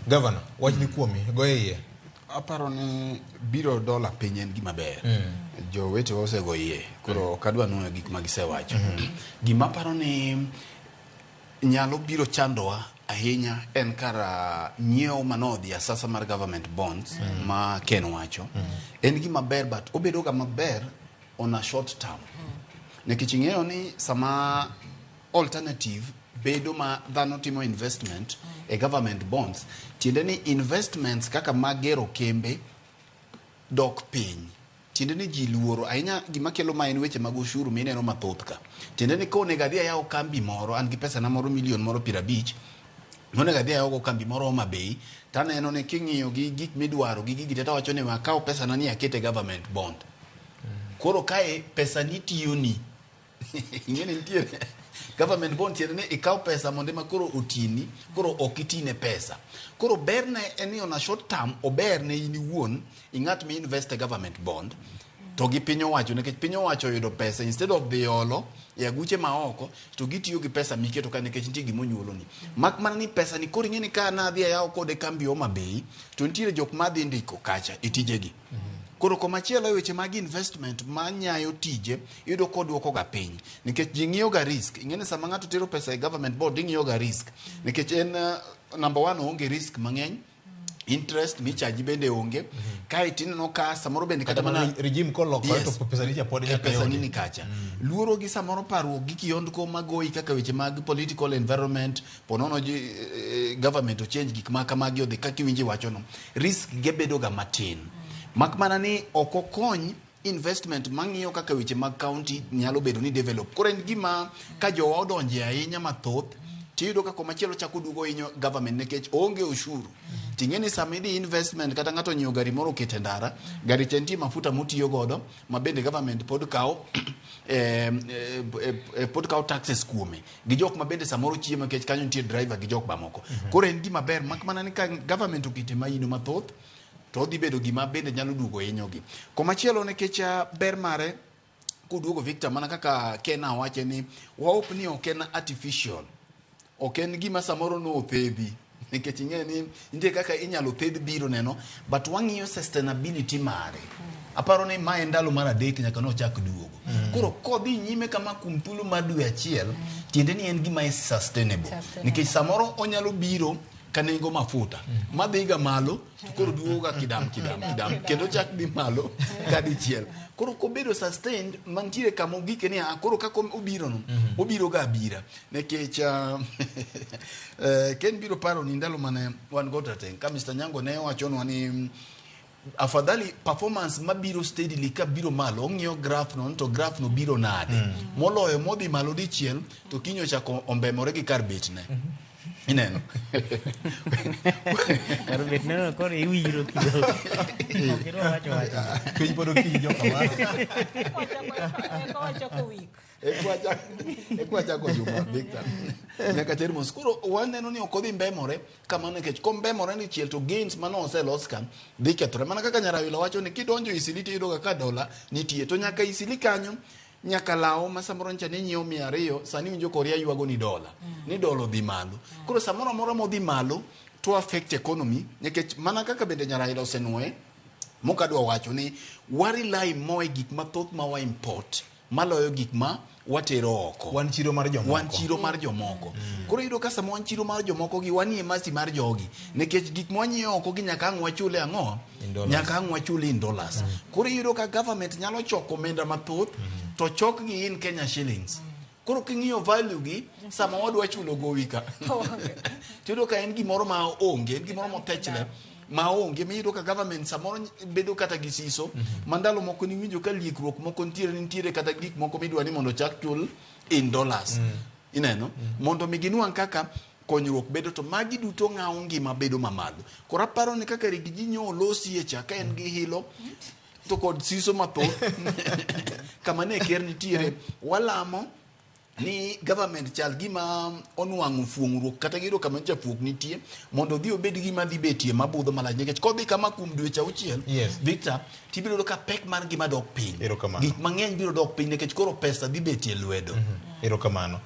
Governor, wach ni kuomi, goye iye. Aparo ni biro dola piny en gima ber. Jowetewa osego iye, koro ok adwa nuoyo gik ma gisewacho. Gima aparo ni nyalo biro chandowa ahinya en kar nyiewo manodhi asasa mar government bonds ma Ken wacho. En gima ber, but obedo ga maber on a short term. Nikech ing'eyo ni sama alternative bedo ma dhano timo investment e government bonds, tiende ni investments kaka mag gero kembe dok piny. Tiende ni ji luoro ahinya. Gima kelo ma en weche mag ushuru mineno mathoth ka. Tiende ni konego adhi ayaw kambi moro, an gi pesa na moro milion moro 50, monego adhi ayaw go kambi moro Homa Bay, taneno ni king'iyo gi gik midwaro gi gigi te, tawacho ni akaw pesa na ni akete government bond. Koro kae pesa ni tiyoni. Ing'e ni nitiere government bond, tiende ni ikaw pesa mondo ema koro otini, koro ok itine pesa. Koro berne en ni on a short term ober ne in iwuon ing'at mi invest e government bond to gi piny owacho, nikech piny owacho oyudo pesa instead of dhi olo e aguche ma oko, to gitiyo gi pesa miketo ka, nikech nitie gimonyuoloni. Mak mana ni pesa ni koro ing'e ni ka nadhi ayawo kode kambi Homa Bay, to nitiere jok madhi ndiko kacha e tijegi. Koro komachielo e weche mag investment manyayo tije, iyudo koduoko ga piny nikech ji ng'iyo ga risk. Ing'e ni sama ng'ato tero pesa e government bond, ing'iyo ga risk, nikech en number one, oonge risk mang'eny, interest michaji bende onge. Kae tineno ka samoro bende kata mana regime kolokore to pesa ni cha pod e nyaka pesa yudi. Nini kacha luoro gi samoro parruok gi kiondko magoyi kaka weche mag political environment ponono ji government ochange, gik ma kamagi odhi kaka iwinjo iwachono, risk ge bedo ga matin. Mak mana ni ok okony investment mang'iyo kaka weche mag county nyalo bedo ni develop. Koro en gima ka jowa odonje ahinya mathoth, tiyudo ka komachielo chako duogo hinyo government nikech oonge ushuru. Ting'e ni sama idhi investment, kata ng'ato onyiewo gari moro okete ndara, gari cha nitie mafuta motiyo godo ma bende government pod kawo pod kawo taxes kuome, gi jok ma bende samoro chiemo nikech kanyo nitie driver gi jok mamoko. Koro en gima ber, mak mana ni ka government okete maino mathoth, to odhi bedo gima bende nyalo duogo hinyogi komachielo, nikech ber mare koduogo. Victor, mana kaka Ken wache ni wahope ni ok en artificial, ok en gima samoro nothedhi, nikech ing'e ni nitie kaka inyalo thedh biro neno, but wang'iyo sustainability mare. Aparo ni mae ndalo mar adek nyaka nochak duogo. Koro kodhi nyime kama kuom thuolo mar dwe achiel, tiende ni en gima is sustainable. Sustainable. Nikech samoro onyalo biro ka nengo mafuta madhiga malo, to koro duogo ga kidam kidam kidam, kendo chak dhi malo ka dichiel. Koro kobedo sustained mantiere kama ogike ni koro kaka obiro no, obiro ga abira, nikech Ken biro paro ni ndalo mane wan go Rateng' ka Mr. Nyango ne wachonwa ni afadhali performance mabiro steadily ka biro malo, ong'iyo graph no to graph no biro nade, moloyo modhi malo dichiel to kiny ochako ombemore gi kar betne. Ineno. Kar bet neno koro iwiro kidogo. Ok idwa wacho wacho. Piny pod okinyi jokamano. Eka wachako week. Eka wachako juma, Victor, nyaka ter mos. Koro waneno ni ok odhi mbemore kamano, nikech kombemore dichiel to gains mane oselos ka dhi kethore. Mana kaka Nyarawila wacho ni kidonjo Eastleigh tiyudo ga ka dola nitie, to nyaka Eastleigh kanyo nyaka law ma samoro ncha ne nyiewo 200, sani winjo koria ywago ni dola ni dola odhi malo. Koro samoro amora modhi malo to affect economy, nikech mana kaka bende Nyaraila osenuoye mokadwa wacho ni wa rely more e gik mathoth ma wa import maloyo gik ma watero oko. Wan chiro mar jomoko. Wan chiro mar jomoko. Koro iyudo ka sama wan chiro mar jomoko gi wanie masi mar jogi, nikech gik ma wanyiewo oko gi nyaka ang' wachule ang'o? In dollars. Nyaka ang' wachule in dollars. Koro iyudo ka government nyalo choko omenda mathoth to chok gi in Kenya shillings. Koro king'iyo value gi sama wadwa chulo gowi ka, tiyudo ka en gimoro ma onge, en gimoro mothechne ma onge, miyudo ka government samoro bedo kata gi siso ma ndalo moko niwinjo ka liekruok moko nitiere, nitiere kata gik moko midwa ni mondo ochak chul in dollars. Ineno, mondo mi ginwang' kaka konyruok bedo, to magi duto ng'awo ngima bedo mamalo. Koro aparo ni kaka Riggy G nyo olosie cha ka en gi hilo to kod siso mathoth kama ne ker nitiere, walamo ni government chal gima onwang'o fuong'ruok kata giyudo kama nyocha fuok nitie, mondo odhi obed gima dhi betie mabudho malach, nikech kodhi kama kuom dweche 6, Victor, tibiro yudo ka pek mar ngima dok piny. Erokamano. Gik mang'eny biro dok piny nikech koro pesa dhi betie lwedo. Erokamano.